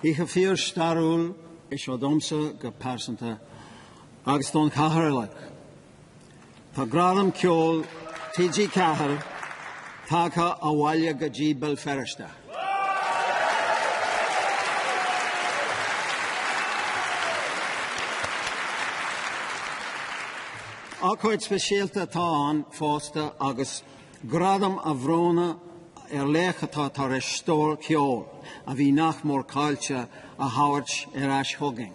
Oíche fíor-stairiúil í seo domsa go pearsanta agus don chathair uilig. Tá Gradam Ceoil TG4 tagtha abhaile go dtí Béal Feirste. Ócáid speisialta atá ann fosta agus gradam á bhronnadh ar laoch atá tar éis stór ceoil a bhí nach mór caillte a thabhairt ar ais chugainn.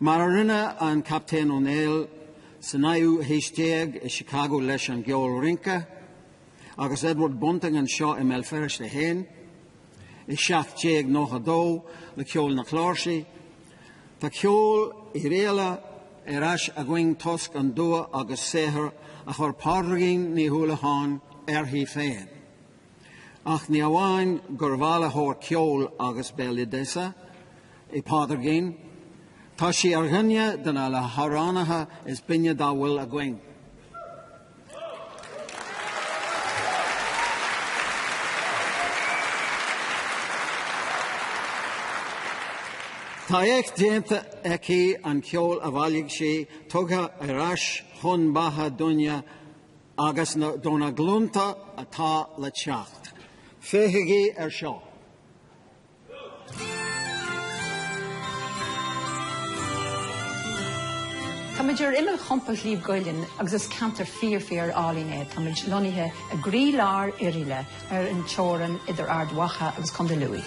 Mar a rinne an Captaen Ó Néill sa naoú haois déag i Chicago leis an gceol rince, agus Edward Bunting anseo i mBéal Feirste féin i 1792 le ceol na cláirsí, tá ceol Oirialla ar ais againn toisc an dua agus saothar a chuir Pádraigín Ní Uallacháin uirthi féin. Ach ní amháin gur bhailitheoir ceoil agus béaloideasa í Pádraigín, tá sí ar dhuine de na hamhránaithe is binne dá bhfuil againn. Tá éacht déanta aici an ceol a bhailigh sí tugtha ar ais chun beatha dúinne agus do na glúnta atá le teacht. Féachaigí ar seo. Táimid ar imeall champa Shliabh gCuillinn agus is ceantar fíor fíor álainn é. Táimid lonnaithe i gcroílár Oirialla ar an teorainn idir Ard Mhacha agus Contae Lú.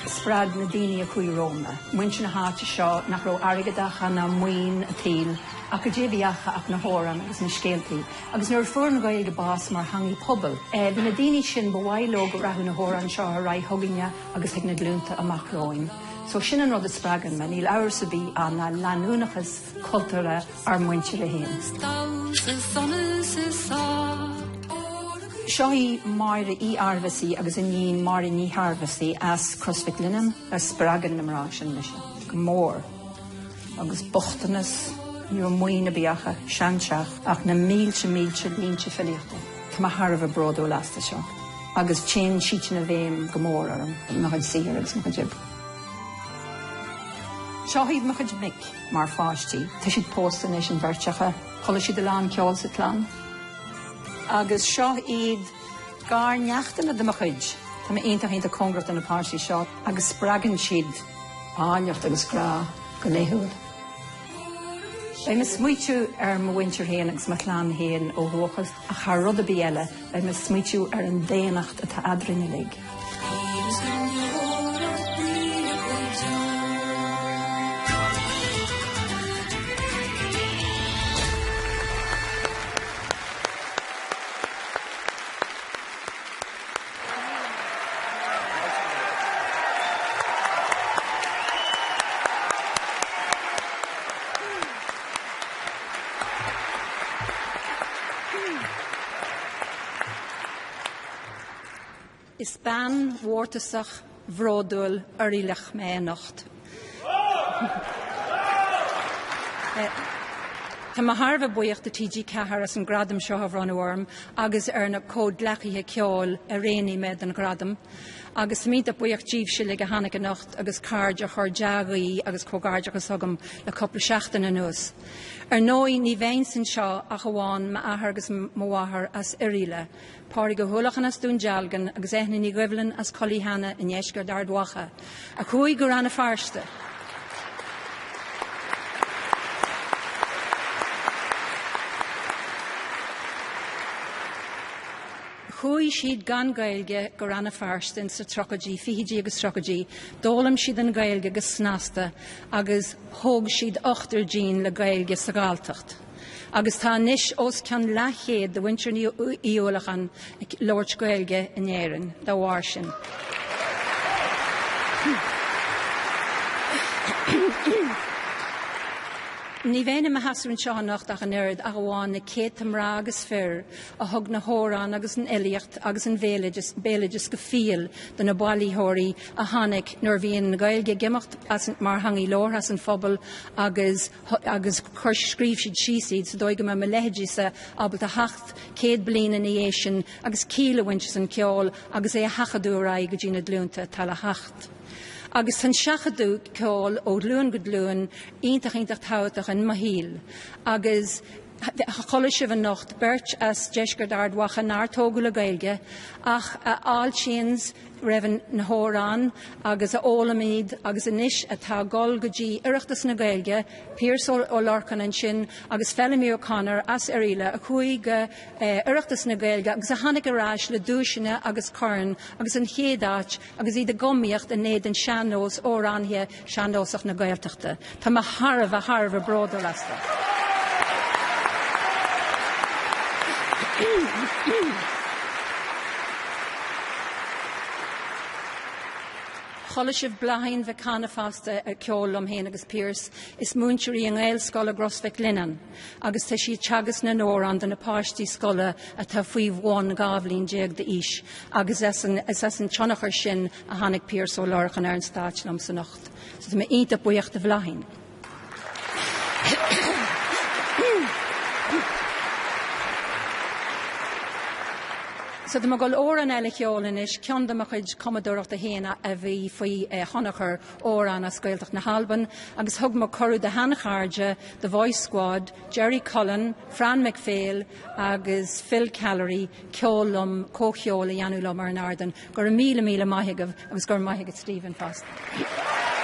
Spreag na daoine a chuaigh romham mé, muintir na háite seo nach raibh airgead acu ná maoin an tsaoil ach goidé a bhí acu ach na hamhráin agus na scéaltaí. Agus nuair a fuair an Ghaeilge bás mar theangaidh pobail, bhí na daoine sin, ba mhaith leo go rachadh na hamhráin seo ar aghaidh chugainne agus chuig na glúnta amach romhainn. So sin an rud a spreagann mé, níl amhras ar bith ann ná leanúnachas cultúrtha ár muintire féin. Seo í Máire Uí Fhearbhasaigh agus a níon Máire Ní Fhearbhasaigh as Crois Mhic Lionnáin. Spreagann na mná sin mise go mór. Agus bochtanas, ní raibh maoin ar bith acu, seanteach, ach na mílte mílte línte filíochta. Tá mé thar a bheith bródúil astu seo. Agus téann siadsan i bhfeidhm go mór orm, mo chuid saothair agus mo chuid oibre. Seo iad mo chuid mic mar pháistí. Tá siad pósta anois, an bheirt acu. Chuala siad a lán ceoil sa chlann. Agus seo iad garneachtanna de mo chuid. Tá mé iontach iontach cóngarach do na páistí seo agus spreagann siad áilleacht agus grá go laethúil. Beidh mé ag smaoitiú ar mo mhuintir féin agus mo chlann féin ó dhúchas ach thar rud ar bith eile beidh mé ag smaoitiú ar an daonnacht atá eadrainn uilig. Is bean mhórtasach, bhródúil, Oiriallach mé anocht. Tá mé thar a bheith buíoch do TG4 as an gradam seo a bhronnadh orm agus ar na comhghleacaithe ceoil a roghnaigh mé don ghradam. Agus táim iontach buíoch díbhse uilig a tháinig anocht agus cairde a chuir dea-ghuí agus comhghairdeachas chugam le cúpla seachtain anuas. Ar ndóigh ní bheinnse anseo ach amháin m'athair agus mo mháthair as Oirialla. Pádraig Ó hUallacháin as Dún Dealgan agus Eithne Ní Dhoibhlin as Cullyhanna i ndeisceart Ard Mhacha, a chuaigh go Rann na Feirste. Chuaigh siad gan Gaeilge go Rann na Feirste ins na tríochaidí, fichidí agus tríochaidí. D'fhoghlaim siad an Ghaeilge go snasta agus thóg siad ochtar dínn le Gaeilge sa Ghalltacht. Agus tá anois os cionn leathchéad de mhuintir Uí Uallacháin ag labhairt Gaeilge in Éirinn dá bharr sin. Ní bheinn i mo sheasamh anseo anocht ach an oiread, ach amháin na céadta mná agus fir a thug na hamhráin agus an fhilíocht agus an bhéaloideas, béaloideas go fial do na bailitheoirí a tháinig nuair a bhí an Ghaeilge ag imeacht as mar theangaidh labhartha as an phobal agus agus chuir scríobh siad síos iad sa dóigh go mbeadh mo leithéidíse ábalta theacht 100 bliain ina dhiaidh sin agus ciall a bhaint as an ceol agus é a sheachadadh ar aghaidh go dtí na glúnta atá le theacht. Agus tá an seachadadh ceoil ó ghlúin go glúin iontach iontach tábhachtach in mo shaol agus chuala sibh anocht beirt as deisceart Ard Mhacha nár tógadh le Gaeilge ach a fháiltíonns roimh na hamhráin agus a fhoghlaim iad agus anois atá ag dul go dtí Oireachtas na Gaeilge, Pearse Ó Lorcáin ansin agus Feidhlimidh O'Connor as Oirialla a chuaigh go Oireachtas na Gaeilge agus a tháinig ar ais le duaiseanna agus corn agus an chéad áit agus iad ag iomaíocht in éadan sean-nós amhránaithe sean-nósach na Gaeltachta. Tá mé thar a bheith thar a bheith bródúil astu. Chuala sibh Bláithín Mhic Cana fosta ag ceol liom féin agus Pearse. Is múinteoir í i nGaelscoil i gCros Mhic Lionnáin agus tá sí ag teagasc na n-amhrán do na páistí scoile atá faoi bhun 12 bhliain d'aois agus is as an tionchar sin a tháinig Pearse Ó Lorcáin ar an stáitse liomsa anocht. So tá mé iontach buíoch do Bhláithín. So tá mé ag dul amhrán eile a cheol anois, ceann de mo chuid cumadóireachta féin a bhí faoi thionchar amhrán as Gaeltacht na hAlban agus thug mé cuireadh do sheanchairde The Voice Squad, Jerry Cullen, Fran McPhail agus Phil Callery ceol liom, comhcheol a dhéanamh liom ar an ardán. Go raibh míle míle maith agaibh agus go raibh maith agat Stephen fosta.